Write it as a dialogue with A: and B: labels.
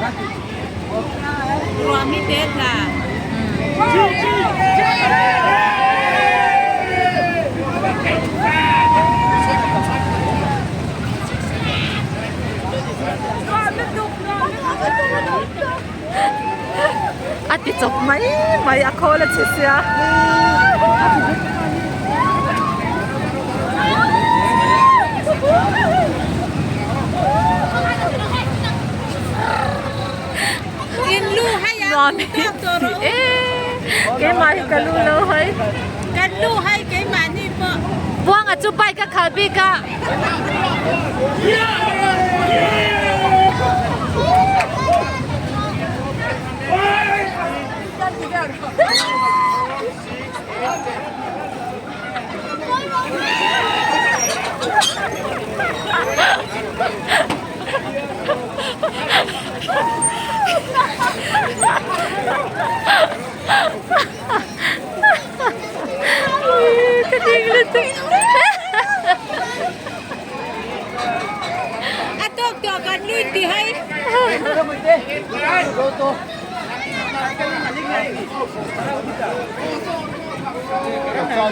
A: A ti chawp mai mai a khawl a chhe sia. Nuam hi ti e keimah hi ka lu lo hai.
B: Kan lu hai keimahni pawh.
A: Buanga chu bike a khalh bik a. Ka ding lutuk.
B: A tawk tawh kan lui ti hai.